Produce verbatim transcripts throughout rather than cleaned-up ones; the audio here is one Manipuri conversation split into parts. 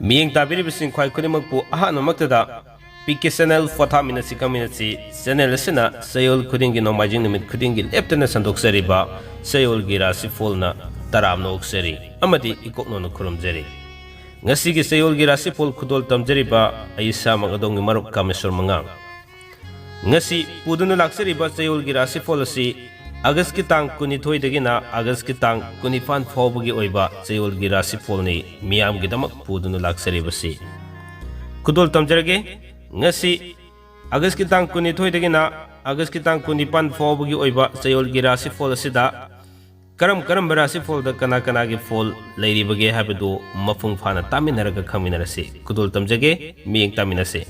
ꯃꯤꯠꯌꯦꯡ ꯇꯥꯕꯤꯔꯤꯕꯁꯤꯡ ꯈ꯭ꯋꯥꯏ ꯈꯨꯗꯤꯡꯃꯛꯄꯨ ꯑꯍꯥꯟꯕꯃꯛꯇꯗ ꯄꯤ ꯀꯦ ꯆꯦꯅꯦꯜ ꯄꯣꯊꯥꯃꯤꯟꯅꯁꯤ ꯈꯪꯃꯤꯟꯅꯁꯤ ꯆꯦꯅꯦꯜ ꯑꯁꯤꯅ ꯆꯌꯣꯜ ꯈꯨꯗꯤꯡꯒꯤ ꯅꯣꯡꯃꯥꯏꯖꯤꯡ ꯅꯨꯃꯤꯠ ꯈꯨꯗꯤꯡꯒꯤ ꯂꯦꯞꯇꯅ ꯁꯟꯗꯣꯛꯆꯔꯤꯕ ꯆꯌꯣꯜꯒꯤ ꯔꯥꯁꯤꯐꯣꯜꯅ ꯇꯔꯥꯝꯅ ꯑꯣꯛꯆꯔꯤ ꯑꯃꯗꯤ ꯏꯀꯣꯛꯅꯣꯅ ꯈꯨꯔꯨꯝꯖꯔꯤ꯫ ꯉꯁꯤꯒꯤ ꯆꯌꯣꯜꯒꯤ ꯔꯥꯁꯤꯐꯣꯜ ꯈꯨꯗꯣꯜ ꯇꯝꯖꯔꯤꯕ ꯑꯩ ꯏꯁꯥꯃꯛ ꯑꯗꯣꯝꯒꯤ ꯃꯔꯨꯞ ꯀꯥꯃꯦꯁꯣꯔ ꯃꯉꯥꯡ꯫ ꯉꯁꯤ ꯄꯨꯗꯨꯅ ꯂꯥꯛꯆꯔꯤꯕ ꯆꯌꯣꯜꯒꯤ ꯔꯥꯁꯤꯐꯣꯜ ꯑꯁꯤ ꯑꯥꯒꯁꯀꯤ ꯇꯥꯡ ꯀꯨꯟꯅꯤꯊꯣꯏꯗꯒꯤꯅ ꯑꯥꯒꯁꯀꯤ ꯇꯥꯡ ꯀꯨꯟꯅꯤꯄꯥꯟ ꯐꯥꯎꯕꯒꯤ ꯑꯣꯏꯕ ꯆꯌꯣꯜꯒꯤ ꯔꯥꯁꯤꯐꯣꯜꯅꯤ ꯃꯤꯌꯥꯝꯒꯤꯗꯃꯛ ꯄꯨꯗꯨꯅ ꯂꯥꯛꯆꯔꯤꯕꯁꯤ꯫ ꯈꯨꯗꯣꯜ ꯇꯝꯖꯔꯒꯦ꯫ ꯉꯁꯤ ꯑꯥꯒꯁꯀꯤ ꯇꯥꯡ ꯀꯨꯟꯅꯤꯊꯣꯏꯗꯒꯤꯅ ꯑꯥꯒꯁꯀꯤ ꯇꯥꯡ ꯀꯨꯟꯅꯤꯄꯥꯟ ꯐꯥꯎꯕꯒꯤ ꯑꯣꯏꯕ ꯆꯌꯣꯜꯒꯤ ꯔꯥꯁꯤꯐꯣꯜ ꯑꯁꯤꯗ ꯀꯔꯝ ꯀꯔꯝꯕ ꯔꯥꯁꯤꯐꯣꯜꯗ ꯀꯅꯥ ꯀꯅꯥꯒꯤ ꯐꯣꯜ ꯂꯩꯔꯤꯕꯒꯦ ꯍꯥꯏꯕꯗꯨ ꯃꯄꯨꯡ ꯐꯥꯅ ꯇꯥꯃꯤꯟꯅꯔꯒ ꯈꯪꯃꯤꯟꯅꯔꯁꯤ꯫ ꯈꯨꯗꯣꯜ ꯇꯝꯖꯒꯦ, ꯃꯤꯠꯌꯦꯡ ꯇꯥꯃꯤꯟꯅꯁꯤ꯫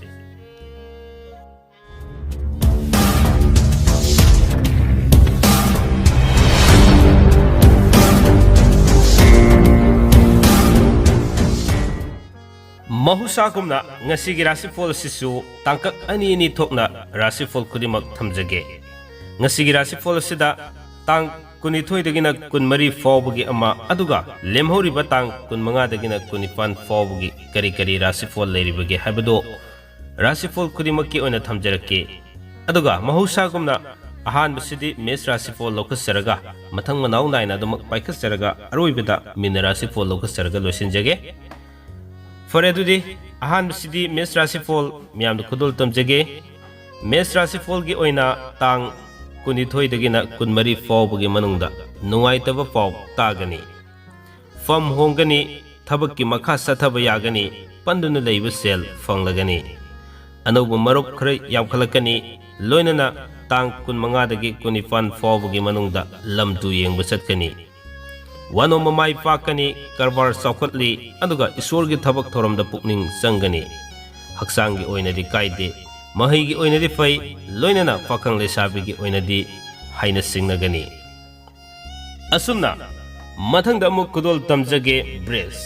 ꯃꯍꯧꯁꯥꯒꯨꯝꯅ ꯉꯁꯤꯒꯤ ꯔꯥꯁꯤꯐꯣꯜ ꯑꯁꯤꯁꯨ ꯇꯥꯡꯀꯛ ꯑꯅꯤ ꯑꯅꯤ ꯊꯣꯛꯅ ꯔꯥꯁꯤꯐꯣꯜ ꯈꯨꯗꯤꯡꯃꯛ ꯊꯝꯖꯒꯦ꯫ ꯉꯁꯤꯒꯤ ꯔꯥꯁꯤꯐꯣꯜ ꯑꯁꯤꯗ ꯇꯥꯡ ꯀꯨꯟꯅꯤꯊꯣꯏꯗꯒꯤꯅ ꯀꯨꯟꯃꯔꯤ ꯐꯥꯎꯕꯒꯤ ꯑꯃ, ꯑꯗꯨꯒ ꯂꯦꯝꯍꯧꯔꯤꯕ ꯇꯥꯡ ꯀꯨꯟꯃꯉꯥꯗꯒꯤꯅ ꯀꯨꯟꯅꯤꯄꯥꯟ ꯐꯥꯎꯕꯒꯤ ꯀꯔꯤ ꯀꯔꯤ ꯔꯥꯁꯤꯐꯣꯜ ꯂꯩꯔꯤꯕꯒꯦ ꯍꯥꯏꯕꯗꯨ ꯔꯥꯁꯤꯐꯣꯜ ꯈꯨꯗꯤꯡꯃꯛꯀꯤ ꯑꯣꯏꯅ ꯊꯝꯖꯔꯛꯀꯦ꯫ ꯑꯗꯨꯒ ꯃꯍꯧꯁꯥꯒꯨꯝꯅ ꯑꯍꯥꯟꯕꯁꯤꯗꯤ ꯃꯦꯁ ꯔꯥꯁꯤꯐꯣꯜ ꯂꯧꯈꯠꯆꯔꯒ, ꯃꯊꯪ ꯃꯅꯥꯎ ꯅꯥꯏꯅ ꯑꯗꯨꯃꯛ ꯄꯥꯏꯈꯠꯆꯔꯒ, ꯑꯔꯣꯏꯕꯗ ꯃꯤꯅ ꯔꯥꯁꯤꯐꯣꯜ ꯂꯧꯈꯠꯆꯔꯒ ꯂꯣꯏꯁꯤꯟꯖꯒꯦ꯫ ꯐꯔꯦ, ꯑꯗꯨꯗꯤ ꯑꯍꯥꯟꯕꯁꯤꯗꯤ ꯃꯦꯁ ꯔꯥꯁꯤꯐꯣꯜ ꯃꯌꯥꯝꯗ ꯈꯨꯗꯣꯜ ꯇꯝꯖꯒꯦ꯫ ꯃꯦꯁ ꯔꯥꯁꯤꯐꯣꯜꯒꯤ ꯑꯣꯏꯅ ꯇꯥꯡ ꯀꯨꯟꯅꯤꯊꯣꯏꯗꯒꯤꯅ ꯀꯨꯟꯃꯔꯤ ꯐꯥꯎꯕꯒꯤ ꯃꯅꯨꯡꯗ ꯅꯨꯡꯉꯥꯏꯇꯕ ꯄꯥꯎ ꯇꯥꯒꯅꯤ꯫ ꯐꯝ ꯍꯣꯡꯒꯅꯤ, ꯊꯕꯛꯀꯤ ꯃꯈꯥ ꯆꯠꯊꯕ ꯌꯥꯒꯅꯤ, ꯄꯟꯗꯨꯅ ꯂꯩꯕ ꯁꯦꯜ ꯐꯪꯂꯒꯅꯤ꯫ ꯑꯅꯧꯕ ꯃꯔꯨꯞ ꯈꯔ ꯌꯥꯝꯈꯠꯂꯛꯀꯅꯤ, ꯂꯣꯏꯅꯅ ꯇꯥꯡ ꯀꯨꯟꯃꯉꯥꯗꯒꯤ ꯀꯨꯟꯅꯤꯄꯥꯟ ꯐꯥꯎꯕꯒꯤ ꯃꯅꯨꯡꯗ ꯂꯝ ꯇꯨ ꯌꯦꯡꯕ ꯆꯠꯀꯅꯤ꯫ ꯋꯥꯅꯣꯝꯕ ꯃꯥꯏ ꯄꯥꯛꯀꯅꯤ, ꯀꯔꯕꯥꯔ ꯆꯥꯎꯈꯠꯂꯤ, ꯑꯗꯨꯒ ꯏꯁꯣꯔꯒꯤ ꯊꯕꯛ ꯊꯧꯔꯝꯗ ꯄꯨꯛꯅꯤꯡ ꯆꯪꯒꯅꯤ꯫ ꯍꯛꯆꯥꯡꯒꯤ ꯑꯣꯏꯅꯗꯤ ꯀꯥꯏꯗꯦ, ꯃꯍꯩꯒꯤ ꯑꯣꯏꯅꯗꯤ ꯐꯩ, ꯂꯣꯏꯅꯅ ꯄꯥꯈꯪ ꯂꯩꯁꯥꯕꯤꯒꯤ ꯑꯣꯏꯅꯗꯤ ꯍꯥꯏꯅ ꯁꯤꯡꯅꯒꯅꯤ꯫ ꯑꯁꯨꯝꯅ ꯃꯊꯪꯗ ꯑꯃꯨꯛ ꯈꯨꯗꯣꯜ ꯇꯝꯖꯒꯦ ꯕ꯭ꯔꯤꯖ꯫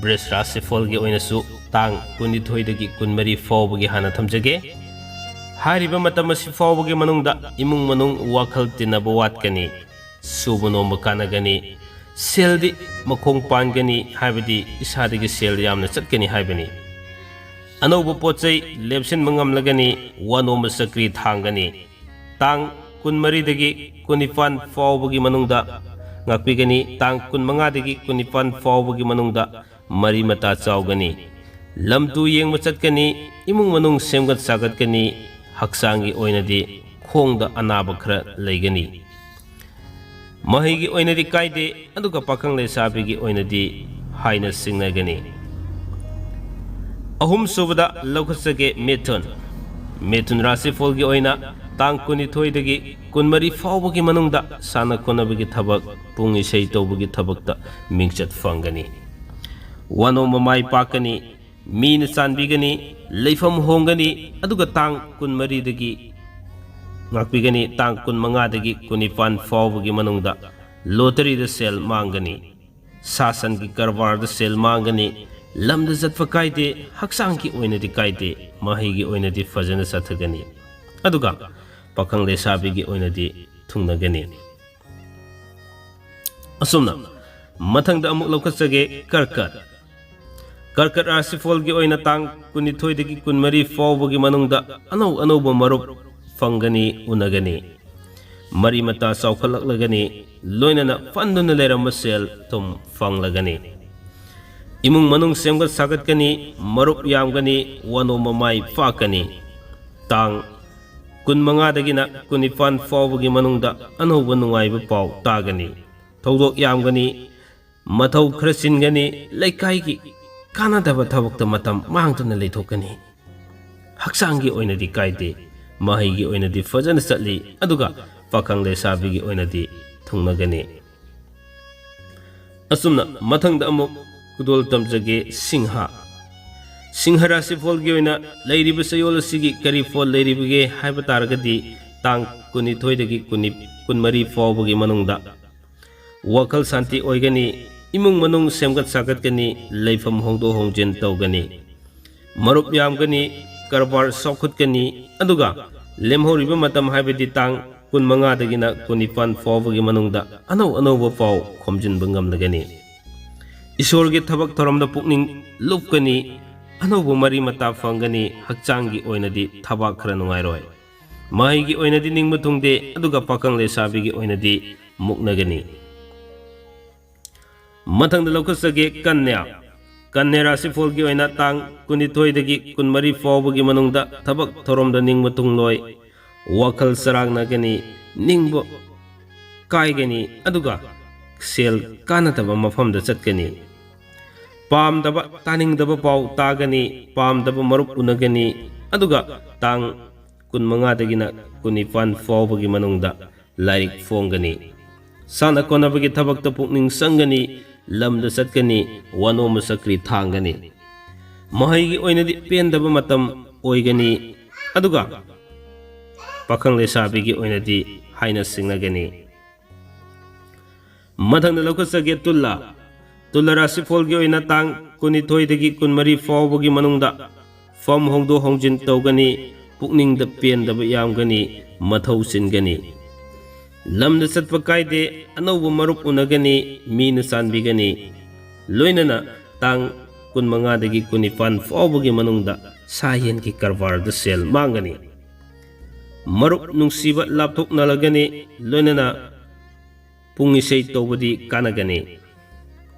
ꯕ꯭ꯔꯤꯖ ꯔꯥꯁꯤꯐꯣꯜꯒꯤ ꯑꯣꯏꯅꯁꯨ ꯇꯥꯡ ꯀꯨꯟꯅꯤꯊꯣꯏꯗꯒꯤ ꯀꯨꯟꯃꯔꯤ ꯐꯥꯎꯕꯒꯤ ꯍꯥꯟꯅ ꯊꯝꯖꯒꯦ꯫ ꯍꯥꯏꯔꯤꯕ ꯃꯇꯝ ꯑꯁꯤ ꯐꯥꯎꯕꯒꯤ ꯃꯅꯨꯡꯗ ꯏꯃꯨꯡ ꯃꯅꯨꯡ ꯋꯥꯈꯜ ꯇꯤꯟꯅꯕ ꯋꯥꯠꯀꯅꯤ, ꯁꯨꯕ ꯅꯣꯝꯕ ꯀꯥꯟꯅꯒꯅꯤ, ꯁꯦꯜꯗꯤ ꯃꯈꯣꯡ ꯄꯥꯟꯒꯅꯤ, ꯍꯥꯏꯕꯗꯤ ꯏꯁꯥꯗꯒꯤ ꯁꯦꯜ ꯌꯥꯝꯅ ꯆꯠꯀꯅꯤ ꯍꯥꯏꯕꯅꯤ꯫ ꯑꯅꯧꯕ ꯄꯣꯠ ꯆꯩ ꯂꯦꯞꯁꯤꯟꯕ ꯉꯝꯂꯒꯅꯤ, ꯋꯥꯅꯣꯝꯕ ꯆꯀ꯭ꯔꯤ ꯊꯥꯡꯒꯅꯤ꯫ ꯇꯥꯡ ꯀꯨꯟꯃꯔꯤꯗꯒꯤ ꯀꯨꯟꯅꯤꯄꯥꯟ ꯐꯥꯎꯕꯒꯤ ꯃꯅꯨꯡꯗ ꯉꯥꯛꯄꯤꯒꯅꯤ꯫ ꯇꯥꯡ ꯀꯨꯟꯃꯉꯥꯗꯒꯤ ꯀꯨꯟꯅꯤꯄꯥꯟ ꯐꯥꯎꯕꯒꯤ ꯃꯅꯨꯡꯗ ꯃꯔꯤ ꯃꯇꯥ ꯆꯥꯎꯒꯅꯤ꯫ ꯂꯝ ꯇꯨ ꯌꯦꯡꯕ ꯆꯠꯀꯅꯤ꯫ ꯏꯃꯨꯡ ꯃꯅꯨꯡ ꯁꯦꯝꯒꯠ ꯁꯥꯒꯠꯀꯅꯤ꯫ ꯍꯛꯆꯥꯡꯒꯤ ꯑꯣꯏꯅꯗꯤ ꯈꯣꯡꯗ ꯑꯅꯥꯕ ꯈꯔ ꯂꯩꯒꯅꯤ꯫ ꯃꯍꯩꯒꯤ ꯑꯣꯏꯅꯗꯤ ꯀꯥꯏꯗꯦ, ꯑꯗꯨꯒ ꯄꯥꯈꯪ ꯂꯩꯁꯥꯕꯤꯒꯤ ꯑꯣꯏꯅꯗꯤ ꯍꯥꯏꯅ ꯁꯤꯡꯅꯒꯅꯤ꯫ ꯑꯍꯨꯝꯁꯨꯕꯗ ꯂꯧꯈꯠꯆꯒꯦ ꯃꯤꯊꯨꯟ꯫ ꯃꯤꯊꯨꯟ ꯔꯥꯁꯤꯐꯣꯜꯒꯤ ꯑꯣꯏꯅ ꯇꯥꯡ ꯀꯨꯟꯅꯤꯊꯣꯏꯗꯒꯤ ꯀꯨꯟꯃꯔꯤ ꯐꯥꯎꯕꯒꯤ ꯃꯅꯨꯡꯗ ꯁꯥꯟꯅ ꯈꯣꯠꯅꯕꯒꯤ ꯊꯕꯛ, ꯄꯨꯡ ꯏꯁꯩ ꯇꯧꯕꯒꯤ ꯊꯕꯛꯇ ꯃꯤꯡꯆꯠ ꯐꯪꯒꯅꯤ꯫ ꯋꯥꯅꯣꯝꯕ ꯃꯥꯏ ꯄꯥꯛꯀꯅꯤ꯫ ꯃꯤꯅ ꯆꯥꯟꯕꯤꯒꯅꯤ꯫ ꯂꯩꯐꯝ ꯍꯣꯡꯒꯅꯤ꯫ ꯑꯗꯨꯒ ꯇꯥꯡ ꯀꯨꯟꯃꯔꯤꯗꯒꯤ ꯉꯥꯛꯄꯤꯒꯅꯤ꯫ ꯇꯥꯡ ꯀꯨꯟꯃꯉꯥꯗꯒꯤ ꯀꯨꯟꯅꯤꯄꯥꯟ ꯐꯥꯎꯕꯒꯤ ꯃꯅꯨꯡꯗ ꯂꯣꯇꯔꯤꯗ ꯁꯦꯜ ꯃꯥꯡꯒꯅꯤ꯫ ꯁꯥ ꯁꯟꯒꯤ ꯀꯔꯕꯥꯔꯗ ꯁꯦꯜ ꯃꯥꯡꯒꯅꯤ꯫ ꯂꯝꯗ ꯆꯠꯄ ꯀꯥꯏꯗꯦ꯫ ꯍꯛꯆꯥꯡꯒꯤ ꯑꯣꯏꯅꯗꯤ ꯀꯥꯏꯗꯦ꯫ ꯃꯍꯩꯒꯤ ꯑꯣꯏꯅꯗꯤ ꯐꯖꯅ ꯆꯠꯊꯒꯅꯤ꯫ ꯑꯗꯨꯒ ꯄꯥꯈꯪ ꯂꯩꯁꯥꯕꯤꯒꯤ ꯑꯣꯏꯅꯗꯤ ꯊꯨꯡꯅꯒꯅꯤ꯫ ꯑꯁꯨꯝꯅ ꯃꯊꯪꯗ ꯑꯃꯨꯛ ꯂꯧꯈꯠꯆꯒꯦ ꯀꯔꯀꯠ꯫ ꯀꯔꯀꯠ ꯔꯥꯁꯤꯐꯣꯜꯒꯤ ꯑꯣꯏꯅ ꯇꯥꯡ ꯀꯨꯟꯅꯤꯊꯣꯏꯗꯒꯤ ꯀꯨꯟꯃꯔꯤ ꯐꯥꯎꯕꯒꯤ ꯃꯅꯨꯡꯗ ꯑꯅꯧ ꯑꯅꯧꯕ ꯃꯔꯨꯞ ꯐꯪꯒꯅꯤ, ꯎꯅꯒꯅꯤ꯫ ꯃꯔꯤ ꯃꯇꯥ ꯆꯥꯎꯈꯠꯂꯛꯂꯒꯅꯤ, ꯂꯣꯏꯅꯅ ꯐꯟꯗꯨꯅ ꯂꯩꯔꯝꯕ ꯁꯦꯜ ꯊꯨꯝ ꯐꯪꯂꯒꯅꯤ꯫ ꯏꯃꯨꯡ ꯃꯅꯨꯡ ꯁꯦꯝꯒꯠ ꯁꯥꯒꯠꯀꯅꯤ, ꯃꯔꯨꯞ ꯌꯥꯝꯒꯅꯤ, ꯋꯥꯅꯣꯝꯕ ꯃꯥꯏ ꯄꯥꯛꯀꯅꯤ꯫ ꯇꯥꯡ ꯀꯨꯟꯃꯉꯥꯗꯒꯤꯅ ꯀꯨꯟꯅꯤꯄꯥꯟ ꯐꯥꯎꯕꯒꯤ ꯃꯅꯨꯡꯗ ꯑꯅꯧꯕ ꯅꯨꯡꯉꯥꯏꯕ ꯄꯥꯎ ꯇꯥꯒꯅꯤ꯫ ꯊꯧꯗꯣꯛ ꯌꯥꯝꯒꯅꯤ, ꯃꯊꯧ ꯈꯔ ꯆꯤꯟꯒꯅꯤ, ꯂꯩꯀꯥꯏꯒꯤ ꯀꯥꯟꯅꯗꯕ ꯊꯕꯛꯇ ꯃꯇꯝ ꯃꯥꯡꯗꯨꯅ ꯂꯩꯊꯣꯛꯀꯅꯤ꯫ ꯍꯛꯆꯥꯡꯒꯤ ꯑꯣꯏꯅꯗꯤ ꯀꯥꯏꯗꯦ, ꯃꯍꯩꯒꯤ ꯑꯣꯏꯅꯗꯤ ꯐꯖꯅ ꯆꯠꯂꯤ, ꯑꯗꯨꯒ ꯄꯥꯈꯪ ꯂꯩꯁꯥꯕꯤꯒꯤ ꯑꯣꯏꯅꯗꯤ ꯊꯨꯡꯅꯒꯅꯤ꯫ ꯑꯁꯨꯝꯅ ꯃꯊꯪꯗ ꯑꯃꯨꯛ ꯈꯨꯗꯣꯜ ꯇꯝꯖꯒꯦ ꯁꯤꯡꯍ꯫ ꯁꯤꯡꯍ ꯔꯥꯁꯤꯐꯣꯜꯒꯤ ꯑꯣꯏꯅ ꯂꯩꯔꯤꯕ ꯆꯌꯣꯜ ꯑꯁꯤꯒꯤ ꯀꯔꯤ ꯐꯣꯜ ꯂꯩꯔꯤꯕꯒꯦ ꯍꯥꯏꯕ ꯇꯥꯔꯒꯗꯤ, ꯇꯥꯡ ꯀꯨꯟꯅꯤꯊꯣꯏꯗꯒꯤ ꯀꯨꯟꯃꯔꯤ ꯐꯥꯎꯕꯒꯤ ꯃꯅꯨꯡꯗ ꯋꯥꯈꯜ ꯁꯥꯟꯇꯤ ꯑꯣꯏꯒꯅꯤ, ꯏꯃꯨꯡ ꯃꯅꯨꯡ ꯁꯦꯝꯒꯠ ꯁꯥꯒꯠꯀꯅꯤ, ꯂꯩꯐꯝ ꯍꯣꯡꯗꯣꯛ ꯍꯣꯡꯖꯤꯟ ꯇꯧꯒꯅꯤ꯫ ꯃꯔꯨꯞ ꯌꯥꯝꯒꯅꯤ, ꯀꯔꯕꯥꯔ ꯆꯥꯎꯈꯠꯀꯅꯤ, ꯑꯗꯨꯒ ꯂꯦꯝꯍꯧꯔꯤꯕ ꯃꯇꯝ ꯍꯥꯏꯕꯗꯤ ꯇꯥꯡ ꯀꯨꯟꯃꯉꯥꯗꯒꯤꯅ ꯀꯨꯟꯅꯤꯄꯥꯟ ꯐꯥꯎꯕꯒꯤ ꯃꯅꯨꯡꯗ ꯑꯅꯧ ꯑꯅꯧꯕ ꯄꯥꯎ ꯈꯣꯝꯖꯤꯟꯕ ꯉꯝꯂꯒꯅꯤ꯫ ꯏꯁꯣꯔꯒꯤ ꯊꯕꯛ ꯊꯧꯔꯝꯗ ꯄꯨꯛꯅꯤꯡ ꯂꯨꯞꯀꯅꯤ, ꯑꯅꯧꯕ ꯃꯔꯤ ꯃꯇꯥ ꯐꯪꯒꯅꯤ, ꯍꯛꯆꯥꯡꯒꯤ ꯑꯣꯏꯅꯗꯤ ꯊꯕꯥꯛ ꯈꯔ ꯅꯨꯡꯉꯥꯏꯔꯣꯏ꯫ ꯃꯍꯩꯒꯤ ꯑꯣꯏꯅꯗꯤ ꯅꯤꯡꯕ ꯊꯨꯡꯗꯦ, ꯑꯗꯨꯒ ꯄꯥꯈꯪ ꯂꯩꯁꯥꯕꯤꯒꯤ ꯑꯣꯏꯅꯗꯤ ꯃꯨꯛꯅꯒꯅꯤ꯫ ꯃꯊꯪꯗ ꯂꯧꯈꯠꯆꯒꯦ ꯀꯟꯌꯥ꯫ ꯀꯟꯌꯥ ꯔꯥꯁꯤꯐꯣꯜꯒꯤ ꯑꯣꯏꯅ ꯇꯥꯡ ꯀꯨꯟꯅꯤꯊꯣꯏꯗꯒꯤ ꯀꯨꯟꯃꯔꯤ ꯐꯥꯎꯕꯒꯤ ꯃꯅꯨꯡꯗ ꯊꯕꯛ ꯊꯧꯔꯝꯗ ꯅꯤꯡꯕ ꯊꯨꯡꯂꯣꯏ, ꯋꯥꯈꯜ ꯆꯔꯥꯡꯅꯒꯅꯤ, ꯅꯤꯡꯕ ꯀꯥꯏꯒꯅꯤ, ꯑꯗꯨꯒ ꯁꯦꯜ ꯀꯥꯟꯅꯗꯕ ꯃꯐꯝꯗ ꯆꯠꯀꯅꯤ꯫ ꯄꯥꯝꯗꯕ, ꯇꯥꯅꯤꯡꯗꯕ ꯄꯥꯎ ꯇꯥꯒꯅꯤ, ꯄꯥꯝꯗꯕ ꯃꯔꯨꯞ ꯎꯅꯒꯅꯤ, ꯑꯗꯨꯒ ꯇꯥꯡ ꯀꯨꯟꯃꯉꯥꯗꯒꯤꯅ ꯀꯨꯟꯅꯤꯄꯥꯟ ꯐꯥꯎꯕꯒꯤ ꯃꯅꯨꯡꯗ ꯂꯥꯏꯔꯤꯛ ꯐꯣꯡꯒꯅꯤ꯫ ꯁꯥꯟꯅ ꯈꯣꯠꯅꯕꯒꯤ ꯊꯕꯛꯇ ꯄꯨꯛꯅꯤꯡ ꯆꯪꯒꯅꯤ, ꯂꯝꯗ ꯆꯠꯀꯅꯤ, ꯋꯥꯅꯣꯝꯕ ꯆꯀ꯭ꯔꯤ ꯊꯥꯡꯒꯅꯤ꯫ ꯃꯍꯩꯒꯤ ꯑꯣꯏꯅꯗꯤ ꯄꯦꯟꯗꯕ ꯃꯇꯝ ꯑꯣꯏꯒꯅꯤ, ꯑꯗꯨꯒ ꯄꯥꯈꯪ ꯂꯩꯁꯥꯕꯤꯒꯤ ꯑꯣꯏꯅꯗꯤ ꯍꯥꯏꯅ ꯁꯤꯡꯅꯒꯅꯤ꯫ ꯃꯊꯪꯗ ꯂꯧꯈꯠꯆꯒꯦ ꯇꯨꯂꯥ꯫ ꯇꯨꯂꯥ ꯔꯥꯁꯤꯐꯣꯜꯒꯤ ꯑꯣꯏꯅ ꯇꯥꯡ ꯀꯨꯟꯅꯤꯊꯣꯏꯗꯒꯤ ꯀꯨꯟꯃꯔꯤ ꯐꯥꯎꯕꯒꯤ ꯃꯅꯨꯡꯗ ꯐꯝ ꯍꯣꯡꯗꯣꯛ ꯍꯣꯡꯖꯤꯟ ꯇꯧꯒꯅꯤ, ꯄꯨꯛꯅꯤꯡꯗ ꯄꯦꯟꯗꯕ ꯌꯥꯝꯒꯅꯤ, ꯃꯊꯧ ꯆꯤꯟꯒꯅꯤ꯫ ꯂꯝꯗ ꯆꯠꯄ ꯀꯥꯏꯗꯦ, ꯑꯅꯧꯕ ꯃꯔꯨꯞ ꯎꯅꯒꯅꯤ, ꯃꯤꯅ ꯆꯥꯟꯕꯤꯒꯅꯤ꯫ ꯂꯣꯏꯅꯅ ꯇꯥꯡ ꯀꯨꯟꯃꯉꯥꯗꯒꯤ ꯀꯨꯟꯅꯤꯄꯥꯟ ꯐꯥꯎꯕꯒꯤ ꯃꯅꯨꯡꯗ ꯁꯥ ꯌꯦꯟꯒꯤ ꯀꯔꯕꯥꯔꯗ ꯁꯦꯜ ꯃꯥꯡꯒꯅꯤ꯫ ꯃꯔꯨꯞ ꯅꯨꯡꯁꯤꯕ ꯂꯥꯞꯊꯣꯛꯅꯔꯒꯅꯤ, ꯂꯣꯏꯅꯅ ꯄꯨꯡ ꯏꯁꯩ ꯇꯧꯕꯗꯤ ꯀꯥꯟꯅꯒꯅꯤ꯫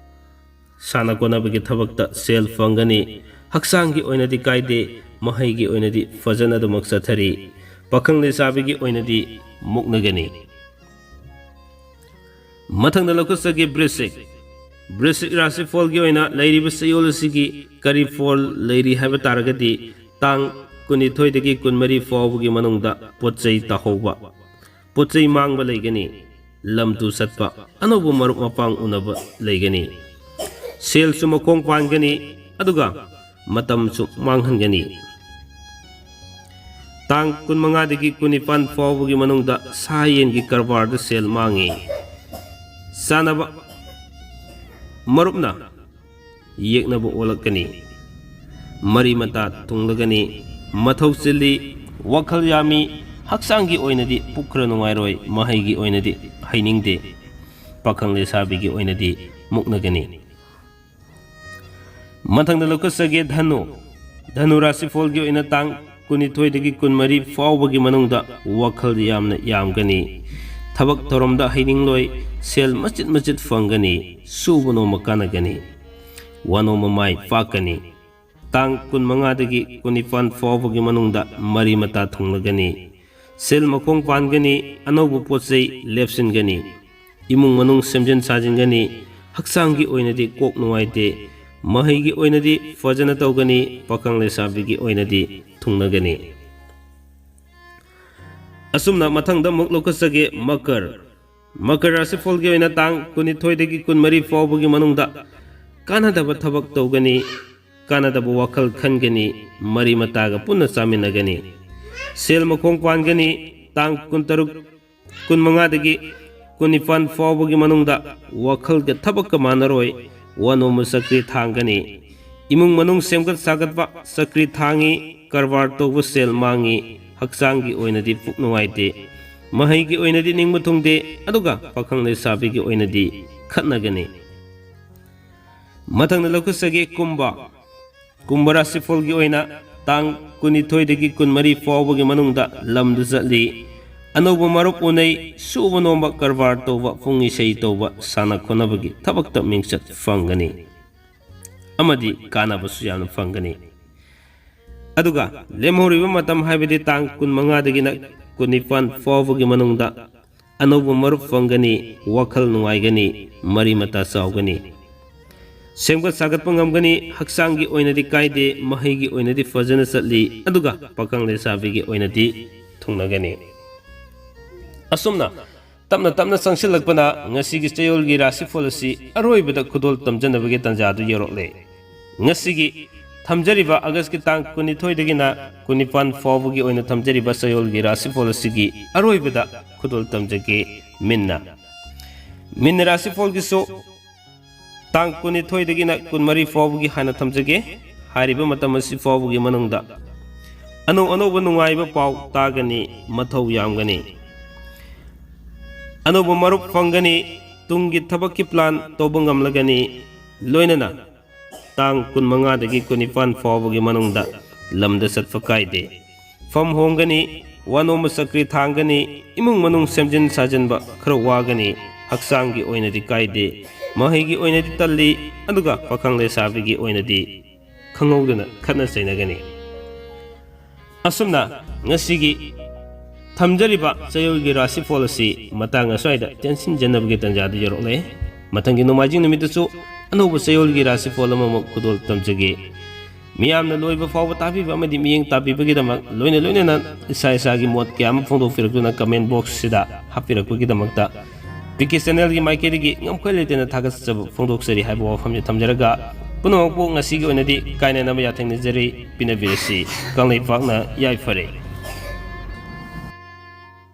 ꯁꯥꯟꯅ ꯈꯣꯠꯅꯕꯒꯤ ꯊꯕꯛꯇ ꯁꯦꯜ ꯐꯪꯒꯅꯤ꯫ ꯍꯛꯆꯥꯡꯒꯤ ꯑꯣꯏꯅꯗꯤ ꯀꯥꯏꯗꯦ, ꯃꯍꯩꯒꯤ ꯑꯣꯏꯅꯗꯤ ꯐꯖꯅ ꯑꯗꯨꯃꯛ ꯆꯠꯊꯔꯤ꯫ ꯄꯥꯈꯪ ꯂꯩꯁꯥꯕꯤꯒꯤ ꯑꯣꯏꯅꯗꯤ ꯃꯨꯛꯅꯒꯅꯤ꯫ ꯃꯊꯪꯗ ꯂꯧꯈꯠꯆꯒꯦ ꯕ꯭ꯔꯤꯁꯤꯛ꯫ ꯕ꯭ꯔꯤꯁꯤꯛ ꯔꯥꯁꯤꯐꯣꯜꯒꯤ ꯑꯣꯏꯅ ꯂꯩꯔꯤꯕ ꯆꯌꯣꯜ ꯑꯁꯤꯒꯤ ꯀꯔꯤ ꯐꯣꯜ ꯂꯩꯔꯤ ꯍꯥꯏꯕ ꯇꯥꯔꯒꯗꯤ, ꯇꯥꯡ ꯀꯨꯟꯅꯤꯊꯣꯏꯗꯒꯤ ꯀꯨꯟꯃꯔꯤ ꯐꯥꯎꯕꯒꯤ ꯃꯅꯨꯡꯗ ꯄꯣꯠ ꯆꯩ ꯇꯥꯍꯧꯕ, ꯄꯣꯠ ꯆꯩ ꯃꯥꯡꯕ ꯂꯩꯒꯅꯤ, ꯂꯝ ꯇꯨ ꯆꯠꯄ, ꯑꯅꯧꯕ ꯃꯔꯨꯞ ꯃꯄꯥꯡ ꯎꯅꯕ ꯂꯩꯒꯅꯤ꯫ ꯁꯦꯜꯁꯨ ꯃꯈꯣꯡ ꯄꯥꯟꯒꯅꯤ, ꯑꯗꯨꯒ ꯃꯇꯝꯁꯨ ꯃꯥꯡꯍꯟꯒꯅꯤ꯫ ꯇꯥꯡ ꯀꯨꯟꯃꯉꯥꯗꯒꯤ ꯀꯨꯟꯅꯤꯄꯥꯟ ꯐꯥꯎꯕꯒꯤ ꯃꯅꯨꯡꯗ ꯁꯥ ꯌꯦꯟꯒꯤ ꯀꯔꯕꯥꯔꯗ ꯁꯦꯜ ꯃꯥꯡꯉꯤ꯫ ꯆꯥꯅꯕ ꯃꯔꯨꯞꯅ ꯌꯦꯛꯅꯕ ꯑꯣꯜꯂꯛꯀꯅꯤ꯫ ꯃꯔꯤ ꯃꯇꯥ ꯊꯨꯡꯂꯒꯅꯤ꯫ ꯃꯊꯧ ꯆꯤꯜꯂꯤ, ꯋꯥꯈꯜ ꯌꯥꯝꯃꯤ, ꯍꯛꯆꯥꯡꯒꯤ ꯑꯣꯏꯅꯗꯤ ꯄꯨꯛ ꯈꯔ ꯅꯨꯡꯉꯥꯏꯔꯣꯏ, ꯃꯍꯩꯒꯤ ꯑꯣꯏꯅꯗꯤ ꯍꯩꯅꯤꯡꯗꯦ, ꯄꯥꯈꯪ ꯂꯩꯁꯥꯕꯤꯒꯤ ꯑꯣꯏꯅꯗꯤ ꯃꯨꯛꯅꯒꯅꯤ꯫ ꯃꯊꯪꯗ ꯂꯧꯈꯠꯆꯒꯦ ꯙꯅꯨ꯫ ꯙꯅꯨ ꯔꯥꯁꯤꯐꯣꯜꯒꯤ ꯑꯣꯏꯅ ꯇꯥꯡ ꯀꯨꯟꯅꯤꯊꯣꯏꯗꯒꯤ ꯀꯨꯟꯃꯔꯤ ꯐꯥꯎꯕꯒꯤ ꯃꯅꯨꯡꯗ ꯋꯥꯈꯜ ꯌꯥꯝꯅ ꯌꯥꯝꯒꯅꯤ꯫ ꯊꯕꯛ ꯊꯧꯔꯝꯗ ꯍꯩꯅꯤꯡꯂꯣꯏ, ꯁꯦꯜ ꯃꯆꯤꯠ ꯃꯆꯤꯠ ꯐꯪꯒꯅꯤ, ꯁꯨꯕ ꯅꯣꯝꯕ ꯀꯥꯟꯅꯒꯅꯤ, ꯋꯥꯅꯣꯝꯕ ꯃꯥꯏ ꯄꯥꯛꯀꯅꯤ꯫ ꯇꯥꯡ ꯀꯨꯟꯃꯉꯥꯗꯒꯤ ꯀꯨꯟꯅꯤꯄꯥꯟ ꯐꯥꯎꯕꯒꯤ ꯃꯅꯨꯡꯗ ꯃꯔꯤ ꯃꯇꯥ ꯊꯨꯡꯂꯒꯅꯤ꯫ ꯁꯦꯜ ꯃꯈꯣꯡ ꯄꯥꯟꯒꯅꯤ, ꯑꯅꯧꯕ ꯄꯣꯠ ꯆꯩ ꯂꯦꯞꯁꯤꯟꯒꯅꯤ꯫ ꯏꯃꯨꯡ ꯃꯅꯨꯡ ꯁꯦꯝꯖꯤꯟ ꯁꯥꯖꯤꯟꯒꯅꯤ꯫ ꯍꯛꯆꯥꯡꯒꯤ ꯑꯣꯏꯅꯗꯤ ꯀꯣꯛ ꯅꯨꯡꯉꯥꯏꯇꯦ꯫ ꯃꯍꯩꯒꯤ ꯑꯣꯏꯅꯗꯤ ꯐꯖꯅ ꯇꯧꯒꯅꯤ꯫ ꯄꯥꯈꯪ ꯂꯩꯁꯥꯕꯤꯒꯤ ꯑꯣꯏꯅꯗꯤ ꯊꯨꯡꯅꯒꯅꯤ꯫ ꯑꯁꯨꯝꯅ ꯃꯊꯪꯗ ꯑꯃꯨꯛ ꯂꯧꯈꯠꯆꯒꯦ ꯃꯀꯔ꯫ ꯃꯀꯔ ꯔꯥꯁꯤꯐꯣꯜꯒꯤ ꯑꯣꯏꯅ ꯇꯥꯡ ꯀꯨꯟꯅꯤꯊꯣꯏꯗꯒꯤ ꯀꯨꯟꯃꯔꯤ ꯐꯥꯎꯕꯒꯤ ꯃꯅꯨꯡꯗ ꯀꯥꯟꯅꯗꯕ ꯊꯕꯛ ꯇꯧꯒꯅꯤ, ꯀꯥꯟꯅꯗꯕ ꯋꯥꯈꯜ ꯈꯟꯒꯅꯤ, ꯃꯔꯤ ꯃꯇꯥꯒ ꯄꯨꯟꯅ ꯆꯥꯃꯤꯟꯅꯒꯅꯤ꯫ ꯁꯦꯜ ꯃꯈꯣꯡ ꯄꯥꯟꯒꯅꯤ꯫ ꯇꯥꯡ ꯀꯨꯟꯇꯔꯨꯛ, ꯀꯨꯟꯃꯉꯥꯗꯒꯤ ꯀꯨꯟꯅꯤꯄꯥꯟ ꯐꯥꯎꯕꯒꯤ ꯃꯅꯨꯡꯗ ꯋꯥꯈꯜꯒ ꯊꯕꯛꯀ ꯃꯥꯟꯅꯔꯣꯏ, ꯋꯥꯅꯣꯝꯕ ꯆꯀ꯭ꯔꯤ ꯊꯥꯡꯒꯅꯤ꯫ ꯏꯃꯨꯡ ꯃꯅꯨꯡ ꯁꯦꯝꯒꯠ ꯁꯥꯒꯠꯄ ꯆꯀ꯭ꯔꯤ ꯊꯥꯡꯉꯤ, ꯀꯔꯕꯥꯔ ꯇꯧꯕ ꯁꯦꯜ ꯃꯥꯡꯉꯤ, ꯍꯛꯆꯥꯡꯒꯤ ꯑꯣꯏꯅꯗꯤ ꯄꯨꯛ ꯅꯨꯡꯉꯥꯏꯇꯦ, ꯃꯍꯩꯒꯤ ꯑꯣꯏꯅꯗꯤ ꯅꯤꯡꯕ ꯊꯨꯡꯗꯦ, ꯑꯗꯨꯒ ꯄꯥꯈꯪ ꯂꯩꯁꯥꯕꯤꯒꯤ ꯑꯣꯏꯅꯗꯤ ꯈꯠꯅꯒꯅꯤ꯫ ꯃꯊꯪꯗ ꯂꯧꯈꯠꯆꯒꯦ ꯀꯨꯝꯚ꯫ ꯀꯨꯝꯚ ꯔꯥꯁꯤꯐꯣꯜꯒꯤ ꯑꯣꯏꯅ ꯇꯥꯡ ꯀꯨꯟꯅꯤꯊꯣꯏꯗꯒꯤ ꯀꯨꯟꯃꯔꯤ ꯐꯥꯎꯕꯒꯤ ꯃꯅꯨꯡꯗ ꯂꯝꯗ ꯆꯠꯂꯤ꯫ ꯑꯅꯧꯕ ꯃꯔꯨꯞ ꯎꯅꯩ, ꯁꯨꯕ ꯅꯣꯝꯕ, ꯀꯔꯕꯥꯔ ꯇꯧꯕ, ꯄꯨꯡ ꯏꯁꯩ ꯇꯧꯕ, ꯁꯥꯟꯅ ꯈꯣꯠꯅꯕꯒꯤ ꯊꯕꯛꯇ ꯃꯤꯡꯆꯠ ꯐꯪꯒꯅꯤ ꯑꯃꯗꯤ ꯀꯥꯟꯅꯕꯁꯨ ꯌꯥꯝꯅ ꯐꯪꯒꯅꯤ꯫ ꯑꯗꯨꯒ ꯂꯦꯝꯍꯧꯔꯤꯕ ꯃꯇꯝ ꯍꯥꯏꯕꯗꯤ ꯇꯥꯡ ꯀꯨꯟꯃꯉꯥꯗꯒꯤꯅ ꯀꯨꯟꯅꯤꯄꯥꯟ ꯐꯥꯎꯕꯒꯤ ꯃꯅꯨꯡꯗ ꯑꯅꯧꯕ ꯃꯔꯨꯞ ꯐꯪꯒꯅꯤ, ꯋꯥꯈꯜ ꯅꯨꯡꯉꯥꯏꯒꯅꯤ, ꯃꯔꯤ ꯃꯇꯥ ꯆꯥꯎꯒꯅꯤ, ꯁꯦꯝꯒꯠ ꯁꯥꯒꯠꯄ ꯉꯝꯒꯅꯤ, ꯍꯛꯆꯥꯡꯒꯤ ꯑꯣꯏꯅꯗꯤ ꯀꯥꯏꯗꯦ, ꯃꯍꯩꯒꯤ ꯑꯣꯏꯅꯗꯤ ꯐꯖꯅ ꯆꯠꯂꯤ, ꯑꯗꯨꯒ ꯄꯥꯈꯪ ꯂꯩꯁꯥꯕꯤꯒꯤ ꯑꯣꯏꯅꯗꯤ ꯊꯨꯡꯅꯒꯅꯤ꯫ ꯑꯁꯨꯝꯅ ꯇꯞꯅ ꯇꯞꯅ ꯆꯪꯁꯤꯜꯂꯛꯄꯅ ꯉꯁꯤꯒꯤ ꯆꯌꯣꯜꯒꯤ ꯔꯥꯁꯤꯐꯣꯜ ꯑꯁꯤ ꯑꯔꯣꯏꯕꯗ ꯈꯨꯗꯣꯜ ꯇꯝꯖꯅꯕꯒꯤ ꯇꯥꯟꯖꯥꯗꯨ ꯌꯧꯔꯛꯂꯦ꯫ ꯉꯁꯤꯒꯤ ꯊꯝꯖꯔꯤꯕ ꯑꯥꯒꯁꯀꯤ ꯇꯥꯡ ꯀꯨꯟꯅꯤꯊꯣꯏꯗꯒꯤꯅ ꯀꯨꯟꯅꯤꯄꯥꯟ ꯐꯥꯎꯕꯒꯤ ꯑꯣꯏꯅ ꯊꯝꯖꯔꯤꯕ ꯆꯌꯣꯜꯒꯤ ꯔꯥꯁꯤꯐꯣꯜ ꯑꯁꯤꯒꯤ ꯑꯔꯣꯏꯕꯗ ꯈꯨꯗꯣꯜ ꯇꯝꯖꯒꯦ꯫ ꯃꯤꯟꯅ, ꯃꯤꯟꯅ ꯔꯥꯁꯤꯐꯣꯜꯒꯤꯁꯨ ꯇꯥꯡ ꯀꯨꯟꯅꯤꯊꯣꯏꯗꯒꯤꯅ ꯀꯨꯟꯃꯔꯤ ꯐꯥꯎꯕꯒꯤ ꯍꯥꯟꯅ ꯊꯝꯖꯒꯦ꯫ ꯍꯥꯏꯔꯤꯕ ꯃꯇꯝ ꯑꯁꯤ ꯐꯥꯎꯕꯒꯤ ꯃꯅꯨꯡꯗ ꯑꯅꯧ ꯑꯅꯧꯕ ꯅꯨꯡꯉꯥꯏꯕ ꯄꯥꯎ ꯇꯥꯒꯅꯤ, ꯃꯊꯧ ꯌꯥꯝꯒꯅꯤ꯫ ꯑꯅꯧꯕ ꯃꯔꯨꯞ ꯐꯪꯒꯅꯤ, ꯇꯨꯡꯒꯤ ꯊꯕꯛꯀꯤ plan ꯇꯧꯕ ꯉꯝꯂꯒꯅꯤ, ꯂꯣꯏꯅꯅ ꯇꯥꯡ ꯀꯨꯟꯃꯉꯥꯗꯒꯤ ꯀꯨꯟꯅꯤꯄꯥꯟ ꯐꯥꯎꯕꯒꯤ ꯃꯅꯨꯡꯗ ꯂꯝꯗ ꯆꯠꯄ ꯀꯥꯏꯗꯦ꯫ ꯐꯝ ꯍꯣꯡꯒꯅꯤ, ꯋꯥꯅꯣꯝꯕ ꯆꯀ꯭ꯔꯤ ꯊꯥꯡꯒꯅꯤ, ꯏꯃꯨꯡ ꯃꯅꯨꯡ ꯁꯦꯝꯖꯤꯟ ꯁꯥꯖꯤꯟꯕ ꯈꯔ ꯋꯥꯒꯅꯤ, ꯍꯛꯆꯥꯡꯒꯤ ꯑꯣꯏꯅꯗꯤ ꯀꯥꯏꯗꯦ, ꯃꯍꯩꯒꯤ ꯑꯣꯏꯅꯗꯤ ꯇꯜꯂꯤ, ꯑꯗꯨꯒ ꯄꯥꯈꯪ ꯂꯩꯁꯥꯕꯤꯒꯤ ꯑꯣꯏꯅꯗꯤ ꯈꯪꯍꯧꯗꯅ ꯈꯠꯅ ꯆꯩꯅꯒꯅꯤ꯫ ꯑꯁꯨꯝꯅ ꯉꯁꯤꯒꯤ ꯊꯝꯖꯔꯤꯕ ꯆꯌꯣꯜꯒꯤ ꯔꯥꯁꯤꯐꯣꯜ ꯑꯁꯤ ꯃꯇꯥꯡ ꯑꯁ꯭ꯋꯥꯏꯗ ꯇꯦꯟꯁꯤꯟꯖꯅꯕꯒꯤ ꯇꯥꯟꯖꯥꯗꯨ ꯌꯧꯔꯛꯂꯦ꯫ ꯃꯊꯪꯒꯤ ꯅꯣꯡꯃꯥꯏꯖꯤꯡ ꯅꯨꯃꯤꯠꯇꯁꯨ ꯑꯅꯧꯕ ꯆꯌꯣꯜꯒꯤ ꯔꯥꯁꯤꯐꯣꯜ ꯑꯃꯃꯨꯛ ꯈꯨꯗꯣꯜ ꯇꯝꯖꯒꯦ꯫ ꯃꯤꯌꯥꯝꯅ ꯂꯣꯏꯕ ꯐꯥꯎꯕ ꯇꯥꯕꯤꯕ ꯑꯃꯗꯤ ꯃꯤꯠꯌꯦꯡ ꯇꯥꯕꯤꯕꯒꯤꯗꯃꯛ, ꯂꯣꯏꯅ ꯂꯣꯏꯅꯅ ꯏꯁꯥ ꯏꯁꯥꯒꯤ ꯃꯣꯠ ꯀꯌꯥ ꯑꯃ ꯐꯣꯡꯗꯣꯛꯄꯤꯔꯛꯇꯨꯅ comment box ꯁꯤꯗ ꯍꯥꯞꯄꯤꯔꯛꯄꯒꯤꯗꯃꯛꯇ ꯄꯤ ꯀꯦ channel ꯒꯤ ꯃꯥꯏꯀꯩꯗꯒꯤ ꯉꯝꯈꯩ ꯂꯩꯇꯅ ꯊꯥꯒꯠꯆꯕ ꯐꯣꯡꯗꯣꯛꯆꯔꯤ ꯍꯥꯏꯕ ꯋꯥꯐꯝꯁꯤ ꯊꯝꯖꯔꯒ, ꯄꯨꯝꯅꯃꯛꯄꯨ ꯉꯁꯤꯒꯤ ꯑꯣꯏꯅꯗꯤ ꯀꯥꯏꯅꯅꯕ ꯌꯥꯊꯪ ꯅꯤꯖꯔꯤ꯫ ꯄꯤꯅꯕꯤꯔꯁꯤ꯫ ꯀꯪꯂꯩꯄꯥꯛꯅ ꯌꯥꯏꯐꯔꯦ꯫